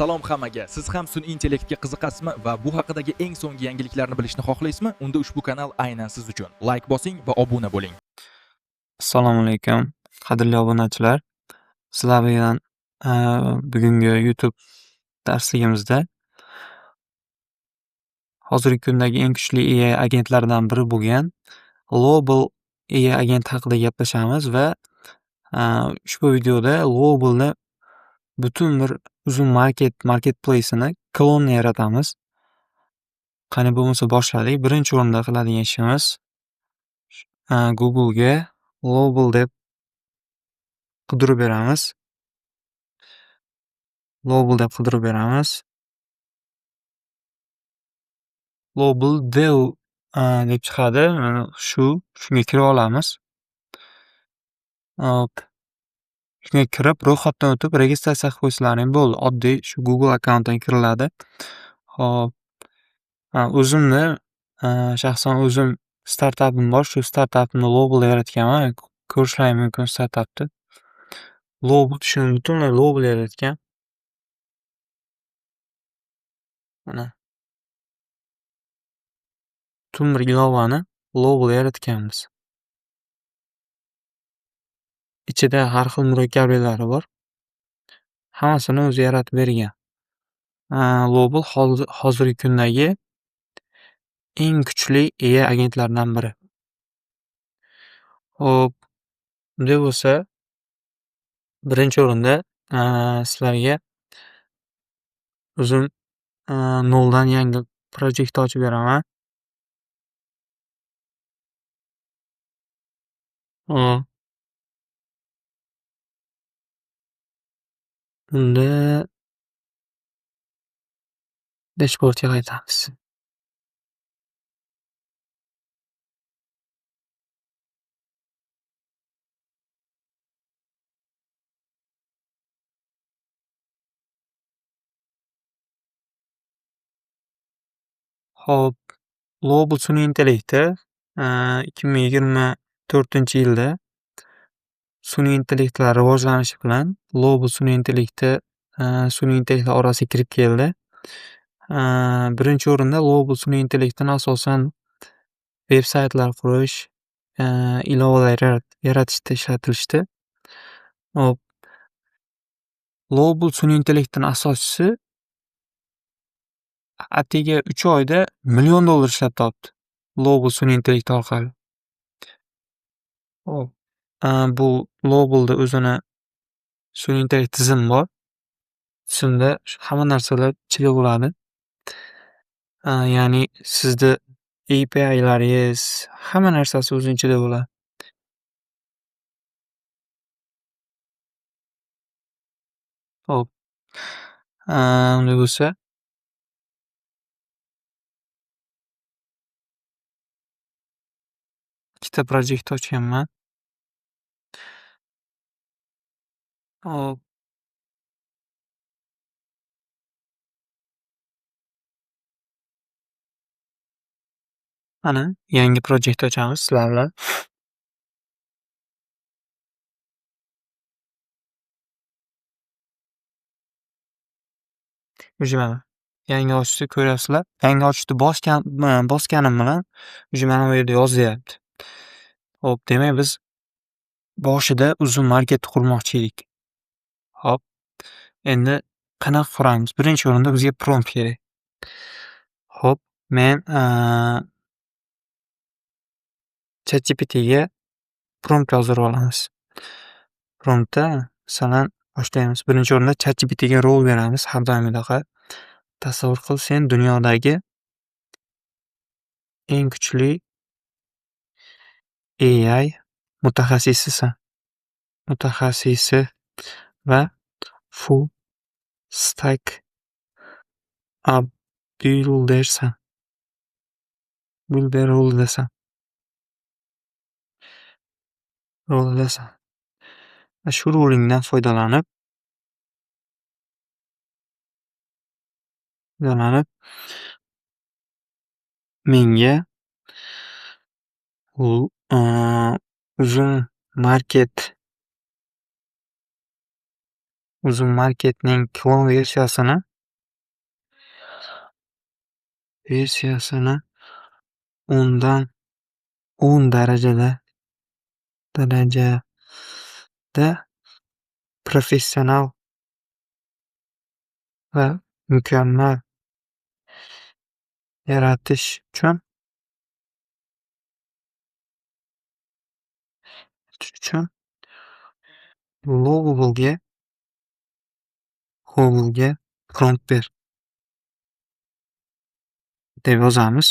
Salom hammaga. Siz ham sun'iy intellektga qiziqasizmi va bu haqidagi eng so'nggi yangiliklarni bilishni xohlaysizmi? Unda ushbu kanal aynan siz uchun. Like bosing va obuna bo'ling. Assalomu alaykum, qadrli obunachilar. Sizlar bilan bugungi YouTube darsligimizda hozirgi kundagi eng kuchli AI agentlardan biri bo'lgan Lovable AI agent haqida gaplashamiz va ushbu videoda Lovable'ni butun bir Uzum Market marketplace'ini klonni yaratamiz. Qani, bo'lmasa boshladik. Birinchi o'rinda qiladigan ishimiz Google'ga Lovable deb qidirib beramiz. Lovable deb qidirib beramiz. Lovable Dev deb chiqadi. Mana shunga kirib olamiz. Hop. Shunga kirib, ro'yxatdan o'tib, registratsiya qilib qo'ysalaring bo'ldi. Oddiy shu Google akkauntdan kiriladi. Hop. O'zimni, shaxsan o'zim startapim bor. Shu startapimni Lovable yaratganman. Ko'rishlaring mumkin startapni. Lovable shuni butunlay Lovable yaratgan. Mana. Butun bir ilovani Lovable yaratganmiz. Ichida har xil murakkabliklari bor. Hammasini o'zi yaratib bergan. Lovable hozirgi kundagi eng kuchli AI agentlardan biri. Xo'p, unday bo'lsa, birinchi o'rinda sizlarga o'zim noldan yangi projekt ochib beraman. Hop. Unda dashboardga qaytamiz. Xo'p, Lovable sun'iy intellekti 2024-yilda sun'iy intellektlar rivojlanishi bilan Lovable sun'iy intellekti sun'iy intellektlar orasiga kirib keldi. Birinchi o'rinda Lovable sun'iy intellektini asosan veb-saytlar qurish, ilovalar yaratishda ishlatilishdi. Hop. Lovable sun'iy intellektning asoschisi atigi 3 oyda million dollar ishlab topdi. Lovable sun'iy intellekti orqali. Hop. Bu Lovable'da o'zini sun'iy intellekt tizimi bor. Tizimda hamma narsalar ichida bo'ladi. Ya'ni sizni API'laringiz, hamma narsasi o'zini ichida bo'ladi. Xo'p. Unday bo'lsa, ikkita projekt ochganman. Hop. Mana yangi projekt ochamiz sizlar bilan. Уже mana yangi ochishni ko'ryapsizlar. Yangi ochishni bosganim bilan уже mana bu yerda yozyapti. Xo'p, demak, biz boshida Uzum Marketni qurmoqchi edik. Hop. Endi qanaqa quramiz? Birinchi o'rinda bizga prompt kerak. Xo'p, men ChatGPTga prompt yozdirib olamiz. Promptda, masalan, boshlaymiz. Birinchi o'rinda ChatGPTga rol beramiz har doimgidaqa. Tasavvur qil, sen dunyodagi eng kuchli AI mutaxassisisan. Mutaxassisi va full stack app buildersan. Builder rolidasan. Rolidasan. Va shu rolingdan foydalanib menga Uzum Marketning klon versiyasini versiyasini 10 dan 10 darajada professional va mukammal yaratish uchun Lovable prompt ber deb yozamiz.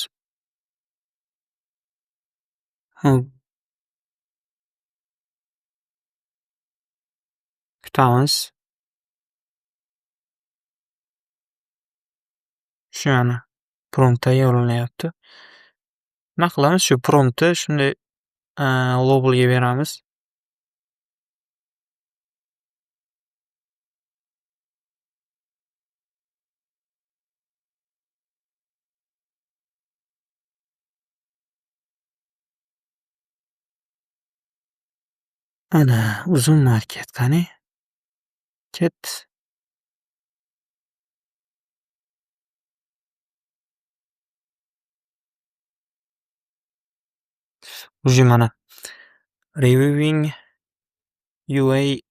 Hop. Kutamiz. Shu, mana, prompt tayyorlanyapti. Nima qilamiz? Shu promptni shunday Lovable'ga beramiz. Ana, Uzum Market, qani? Ket. Уже mana reviewing UI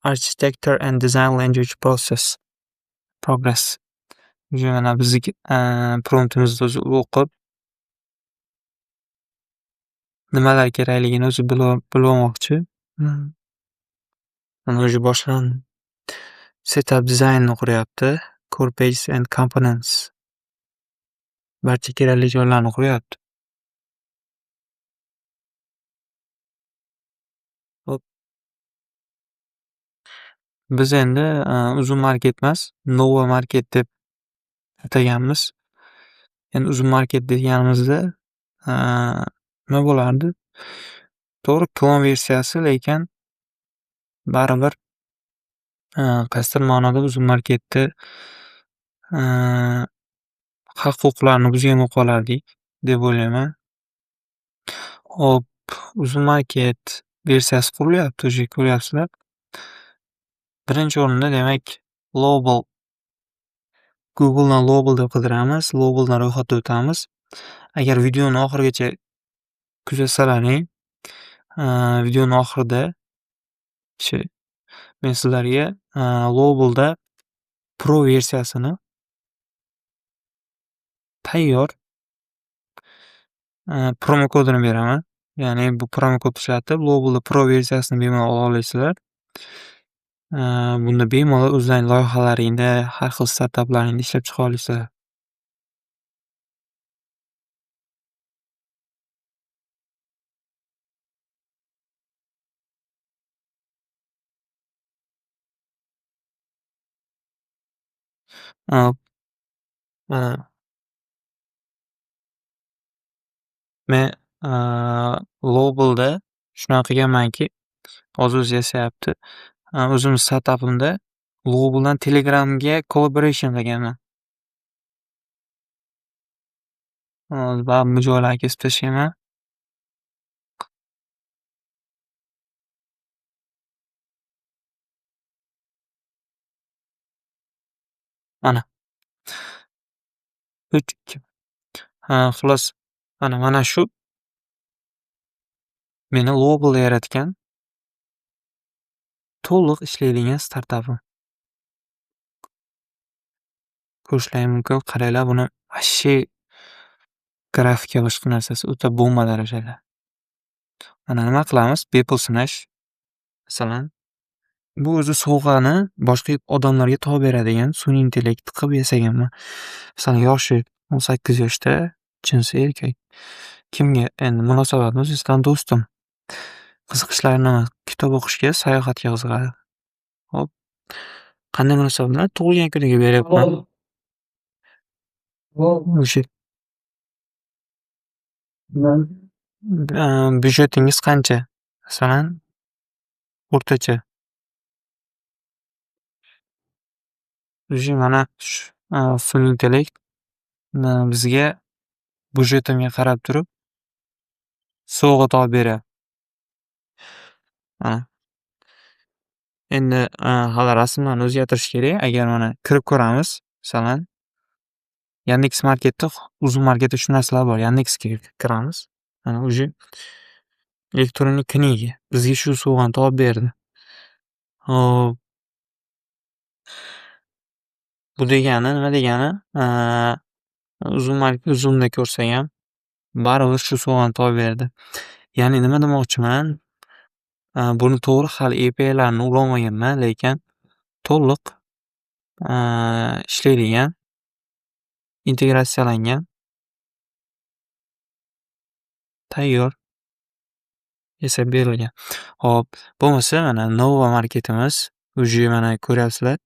architecture and design language process progress. Уже mana bizniki promptimizni o'zi o'qib, nimalar kerakligini o'zi bilvolmoqchi. Mana, уже boshlandi. Setup designni quryapti. Core pages and components. Barcha kerakli joylarni quryapti. Hop. Biz endi Uzum Market emas, Nova Market deb ataganmiz. Endi Uzum Market deganimizda nima bo'lardi? To'g'ri, klon versiyasi, lekin baribir qaysidir ma'noda Uzum Marketni haq-huquqlarini buzgan bo'lib qolardik deb o'ylayman. Hop, Uzum Market versiyasi qurilyapti, уже ko'ryapsizlar. Birinchi o'rinda, demak, Lovable. Google'dan Lovable deb qidiramiz. Lovable'dan ro'yxatdan o'tamiz. Agar videoni oxirigacha kuzatsalaring, videoni oxirida shu men sizlarga Lovable'da Pro versiyasini tayyor promokodini beraman. Ya'ni bu promokod ishlatib, Lovable'da Pro versiyasini bemalol ola olasizlar. Bunda bemalol o'zlaring loyihalaringda, har xil startaplaringda ishlab chiqa olasizlar. Hop. Mana. Men Lovable'da shunaqa qilganmanki, hozir o'zi yasayapti. O'zimni startapimda Lovable'dan Telegramga collaboration qilganman. Hozir baribir bu joylarni kesib tashlayman. Mana. 3, 2. Ha, xullas, mana shu meni Lovable'da yaratgan to'liq ishlaydigan startapim. Ko'rishlaring mumkin. Qaranglar, buni вообще grafika, boshqa narsasi o'ta bomba darajada. Mana, nima qilamiz? Bepul sinash. Masalan, bu o'zi sovg'ani boshqa odamlarga topib beradigan sun'iy intellekt qilib yasaganman. Masalan, yoshi 18 yoshda, jinsi erkak. Kimga endi munosabatimiz, masalan, do'stim. Qiziqishlari nima? Kitob o'qishga, sayohatga qiziqadi. Hop. Qanday munosabat bilan? Tug'ilgan kuniga beryapman. O'sha byudjetingiz qancha? Masalan, o'rtacha. Уже mana shu sun'iy intellekt bizga byudjetimga qarab turib sovg'a topib beryapti. Mana. Endi hali rasmlarni o'zgartirish kerak. Agar mana kirib ko'ramiz, masalan. Yandex Marketda, Uzum Marketda shu narsalar bor. Yandexga kiramiz. Mana, уже электронный книги bizga shu sovg'ani topib berdi. Hop. Bu degani nima degani? Uzum Uzumda ko'rsak ham baribir shu sovg'ani topib berdi. Ya'ni nima demoqchiman? Buni to'g'ri, hali APIlarni ulolmaganman, lekin to'liq ishlaydigan, integratsiyalangan, tayyor yasab berilgan. Hop, bo'lmasa, mana, Nova marketimiz уже, mana, ko'ryapsizlar,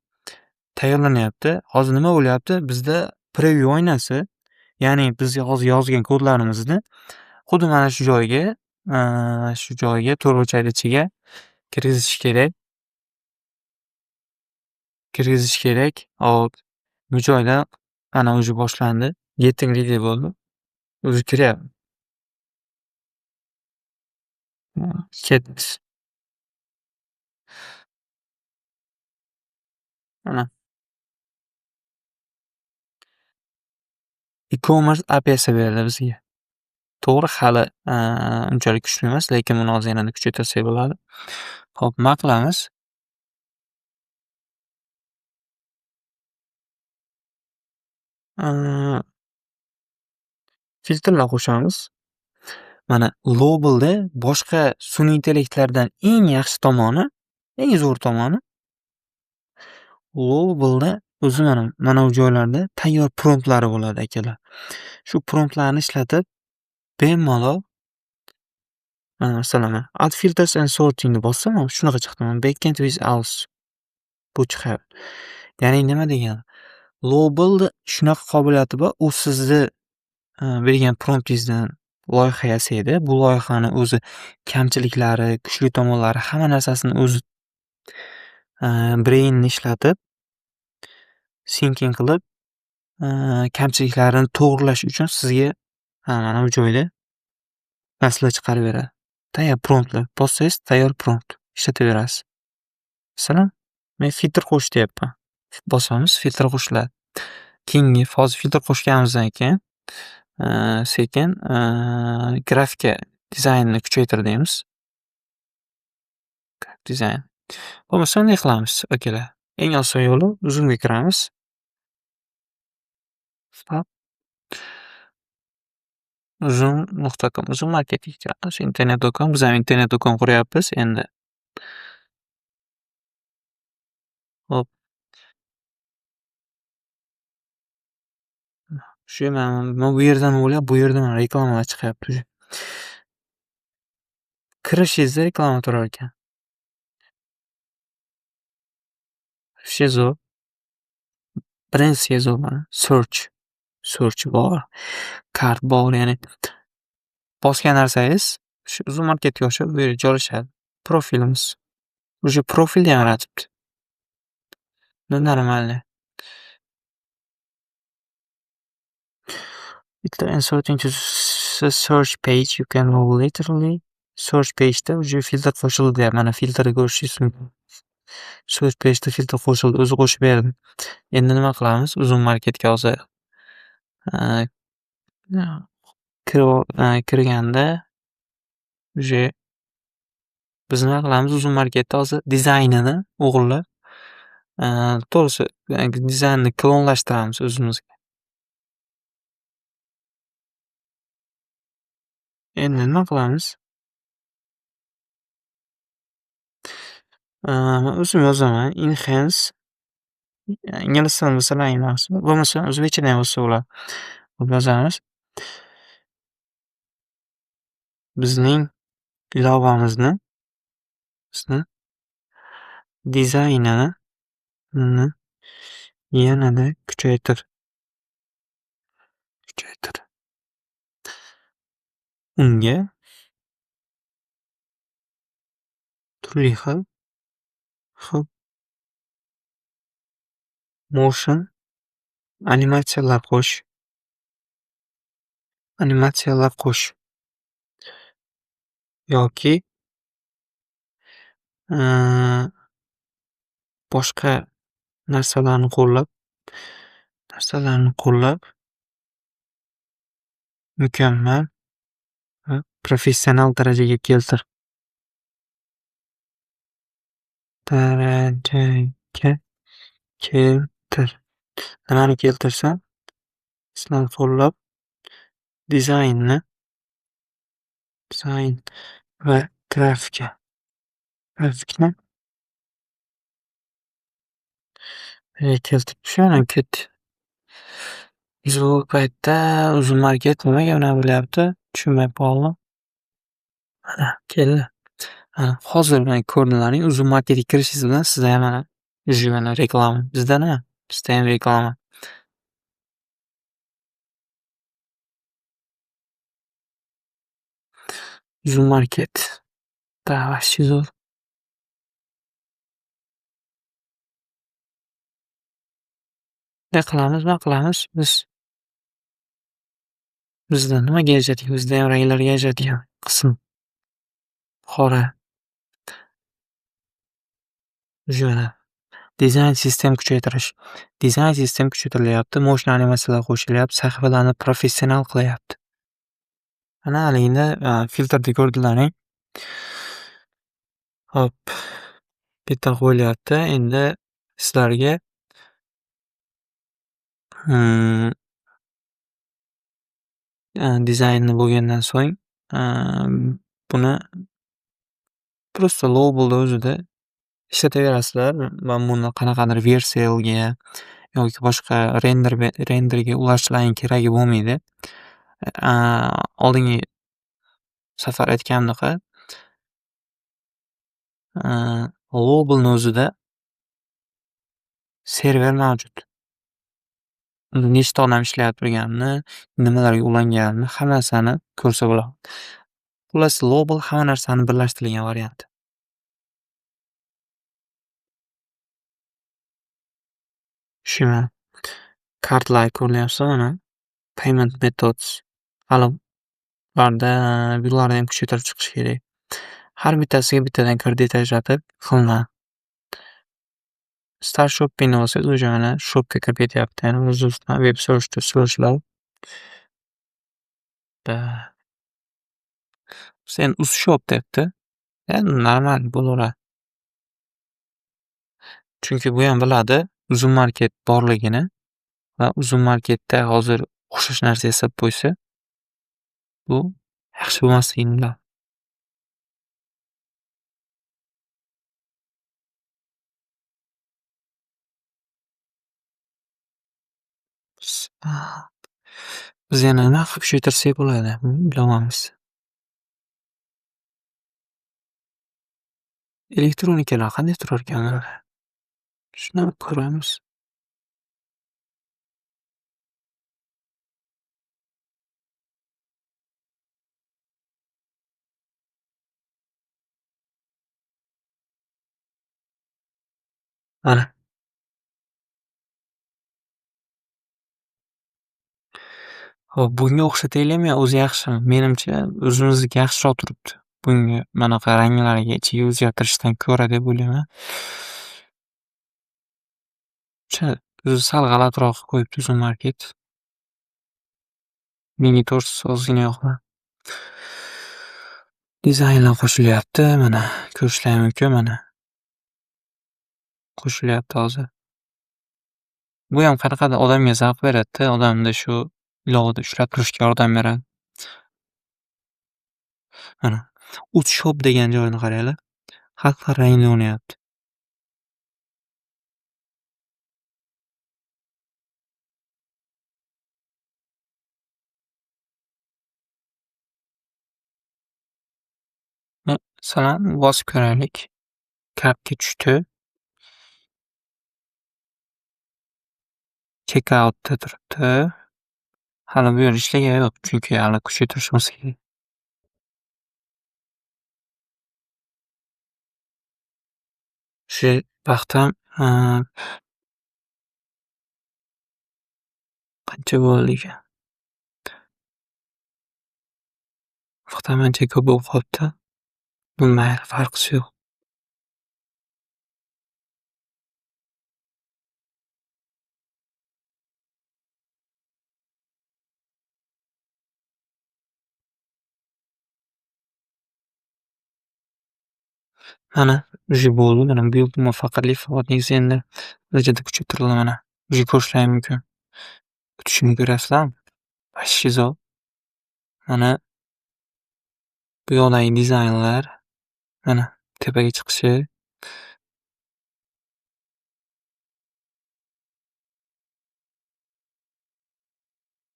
tayyorlanyapti. Hozir nima bo'lyapti? Bizda preview oynasi, ya'ni biz hozir yozgan kodlarimizni xuddi mana shu joyga to'rtburchakli ichiga kirgizish kerak. Kirgizish kerak. Hop, bu joyda ana уже boshlandi. Getting ready bo'ldi. O'zi kiryapti. Ketdi. Mana. E-commerce APIsi berdi bizga. To'g'ri, hali unchalik kuchli emas, lekin buni hozir yanada kuchaytirsak bo'ladi. Hop, nima qilamiz? Filtrlar qo'shamiz. Mana, Lovable boshqa sun'iy intellektlardan eng yaxshi tomoni, eng zo'r tomoni, Lovable o'zi mana bu joylarda tayyor promptlari bo'ladi, akalar. Shu promptlarni ishlatib bemalol, mana, masalan, add filters and sortingni bossam, mana shunaqa chiqdi. Mana, backend with auth, bu chiqyapti. Ya'ni nima degani? Lovable shunaqa qobiliyati bor, u sizni bergan promptingizdan loyiha yasaydi. Bu loyihani o'zi kamchiliklari, kuchli tomonlari, hamma narsasini o'zi brainni ishlatib, thinking qilib, kamchiliklarini to'g'rilash uchun sizga mana bu joyda narsalar chiqarib beradi. Tayyor promptlar. Bossangiz, tayyor prompt ishlataverasiz. Masalan, men filtr qo'sh deyapman. Bosamiz, filtr qo'shiladi. Keyingi hozir filtr qo'shganimizdan keyin sekin grafika dizaynini kuchaytir deymiz. Dizayn. Bo'lmasa, bunday qilamiz, akalar. Eng oson yo'li, Uzumga kiramiz. Hop. Uzum.com, Uzum marketga kiramiz. Internet do'kon, biz ham internet do'kon quryapmiz endi. Hop. Shu mana bu yerdan o'ylab, bu yerda mana reklamalar chiqyapti уже. Kirishingizda reklama turar ekan. Вообще zo'r. Birinchisiga zo'r, mana, search. Search bor, cart bor, ya'ni bosgan narsangiz shu Uzum marketga o'xshab bu yerga joylashadi. Profilimiz. Уже profilni ham yaratibdi. Ну, нормально. Bitta inserting to search page, you can literally search page'da уже filtr qo'shildi deyapti. Mana, filtrni ko'rishingiz mumkin. Search page'da filtr qo'shildi, o'zi qo'shib berdi. Endi nima qilamiz? Uzum marketga hozir kirganda уже biz nima qilamiz? Uzum marketda hozir dizaynini o'g'irlab, to'g'risi, dizaynni klonlashtiramiz o'zimizga. Endi nima qilamiz? Man o'zim yozaman. Enhance, ingliz tilini bilsalaring yaxshi. Bo'lmasa, o'zbekchada ham yozsa bo'ladi. Xo'p, yozamiz. Bizning ilovamizni, bizni dizaynini yanada kuchaytir. Kuchaytir. Unga turli xil motion animatsiyalar qo'sh. Animatsiyalar qo'sh. Yoki boshqa narsalarni qo'llab. Mukammal va professional darajaga keltir. Darajaga keltir. Nimani keltirsin? Sizlarni qo'llab dizaynni, dizayn va grafika. Grafikni keltirib tushadi ketdi. Biz bu paytda Uzum Market nimaga bunaqa bo'lyapti? Tushunmay qoldim. Mana keldi. Mana hozir mana ko'rdilaring, Uzum Marketga kirishingiz bilan sizda ham mana уже mana reklama. Bizda nima? Bizda ham reklama. Uzum Market. Да, вообще zo'r. Ne qilamiz, nima qilamiz biz? Bizda nimaga ajratilgan? Bizda ham ranglarga ajratilgan qism. Qora. Уже mana dizayn sistem kuchaytirish. Dizayn sistem kuchaytirilyapti, мощный animatsiyalar qo'shilyapti, sahifalarni professional qilyapti. Mana haligida filtrda ko'rdilaring. Hop. Bitta qo'yilyapti. Endi sizlarga dizaynni bo'lgandan so'ng buni просто Lovable o'zida ishlataverasizlar. Va buni qanaqadir Vercelga yoki boshqa renderga ulashlaring keragi bo'lmaydi. Oldingi safar aytganimdaqa Lovable'ni o'zida server mavjud. Unda nechta odam ishlayapti turganini, nimalarga ulanganini hamma narsani ko'rsa bo'ladi. Xullas, Lovable hamma narsani birlashtirilgan varianti. Shu kartlar ko'rinyapti mana. Payment methods. Hali ularda bularni ham kuchaytirib chiqish kerak. Har bittasiga bittadan kredit ajratib qilinadi. Start shoppingni olsangiz уже mana shopga kirib ketyapti. Ya'ni o'z ustidan web search searchlar. Da. Sen Uzshop debdi. Endi normal bo'laveradi. Chunki bu ham biladi Uzum Market borligini va Uzum Marketda hozir o'xshash narsa yasab qo'ysa, bu yaxshi bo'lmasligini biladi. Biz yana nima qilib kuchaytirsak bo'ladi? Ilovamiz. Elektronikalar qanday turar ekan ular? Shuni ko'ramiz. Mana. Xo'p, bunga o'xshataylikmi yo o'zi yaxshimi? Menimcha, o'zimizniki yaxshiroq turibdi. Bunga manaqa ranglarga ichiga o'zgartirishdan ko'ra deb o'ylayman. O'zi sal g'alatiroq qilib qo'yibdi Uzum Market. Menga to'g'risi ozgina yoqmadi. Dizaynlar qo'shilyapti, mana ko'rishlar mumkin mana. Qo'shilyapti hozir. Bu ham qanaqadir odamga zavq beradi-da, odamda shu ilovada ushlab turishga yordam beradi. Mana Uzshop degan joyini qaranglar. Har xil rangda yonyapti. Masalan, bosib ko'raylik. Kartga tushdi. Checkoutda turibdi. Hali bu yer ishlagani yo'q, chunki hali kuchaytirishimiz kerak. Shu vaqt ham qancha bo'ldi ekan? Vaqt ham ancha ko'p bo'lib qolibdi. Bu mayli, farqisi yo'q. Mana уже bo'ldi. Mana build muvaffaqiyatli, faqat endi darajada kuchaytirildi mana. Уже ko'rishlaring mumkin. Kutishini ko'rasizlarmi? Вообще zo'r. Mana bu yoqdagi dizaynlar, mana tepaga chiqishi.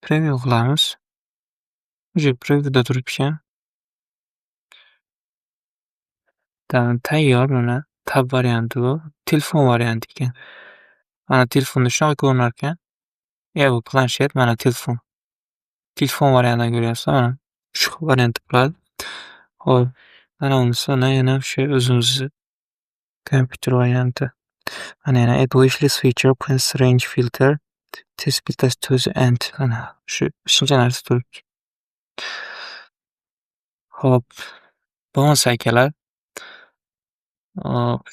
Preview qilamiz. Уже previewda turibdi. Tayyor mana tab varianti bu. Telefon varianti ekan. Mana telefonda shunaqa ko'rinar ekan. Ya bu planshet, mana telefon. Telefon variantini ko'ryapsizlar, mana 3 xil variantda bo'ladi. Xo'p, mana unisi yana o'sha o'zimizni kompyuter varianti. Mana yana add wishlist feature, plans range filter, test filters to the end. Mana shu shuncha narsa turibdi. Xo'p, bo'lmasa akalar,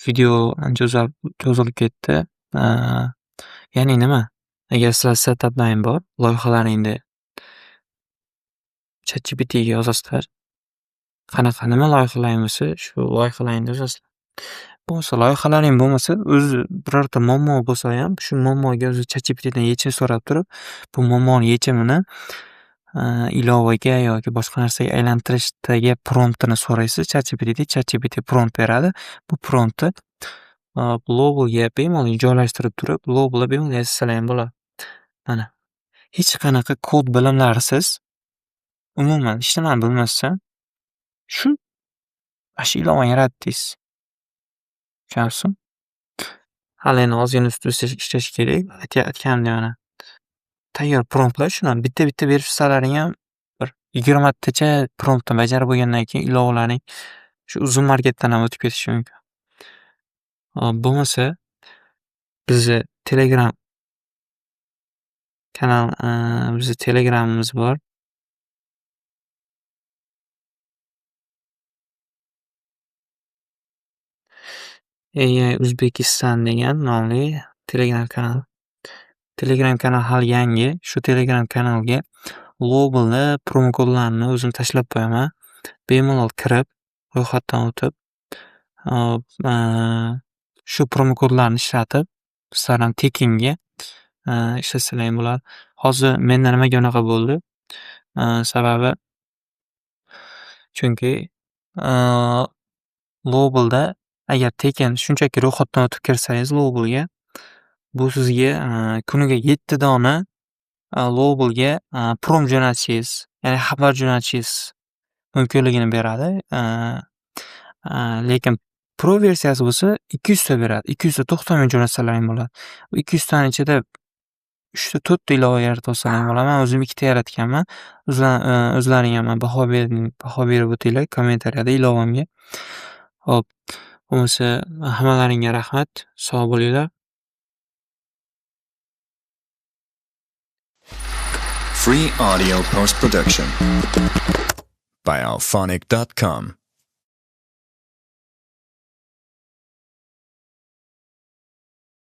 video ancha uzoq cho'zilib ketdi. Ya'ni nima? Agar sizlar startuplaring bor, loyihalaringni ChatGPTga yozasizlar. Qanaqa nima loyihalaring bo'lsa, shu loyihalaringni yozasizlar. Bo'lmasa loyihalaring bo'lmasa, o'zi birorta muammo bo'lsa ham, shu muammoga o'zi ChatGPTdan yechim so'rab turib, bu muammoni yechimini ilovaga yoki boshqa narsaga aylantirishdagi promptini so'raysiz ChatGPTda, ChatGPT prompt beradi. Bu promptni Lovellga bemalol joylashtirib turib, Lovellda bemalol yasasalar ham bo'ladi. Mana hech qanaqa kod bilimlarisiz, umuman hech nimani bilmasdan shu mana shu ilovani yaratdingiz. Tushunyapsizmi? Hali endi ozgina ustida ishlash kerak. Aytganimdek mana tayyor promptlar shularni bitta-bitta berib chiqsalaring ham bir 20 tacha promptni bajarib bo'lgandan keyin ilovalaring shu Uzum Marketdan ham o'tib ketishi mumkin. Hop, bo'lmasa bizni Telegram kanal, bizni Telegramimiz bor. AI Uzbekistan degan nomli Telegram kanal. Telegram kanal hali yangi. Shu Telegram kanalga Lovellni promokodlarini o'zim tashlab qo'yaman. Bemalol kirib, ro'yxatdan o'tib, hop, shu promokodlarni ishlatib, sizlar ham tekinga ishlatsalar ham bo'ladi. Hozir menda nimaga unaqa bo'ldi? Sababi chunki Lovellda agar tekin shunchaki ro'yxatdan o'tib kirsangiz Lovellga, bu sizga kuniga 7 dona Lovellga prompt jo'natishingiz, ya'ni xabar jo'natishingiz mumkinligini beradi. Lekin Pro versiyasi bo'lsa 200 ta beradi. 200 ta to'xtamay jo'natsalar ham bo'ladi. Bu 200 tani ichida 3 ta 4 ta ilova yaratib olsalar ham bo'ladi. Men o'zim 2 ta yaratganman. O'zlaring ham baho berib o'tinglar kommentariyada ilovamga. Xo'p, bo'lmasa hammalaringga rahmat. Sog' bo'linglar. Free audio post-production by Alphonic.com.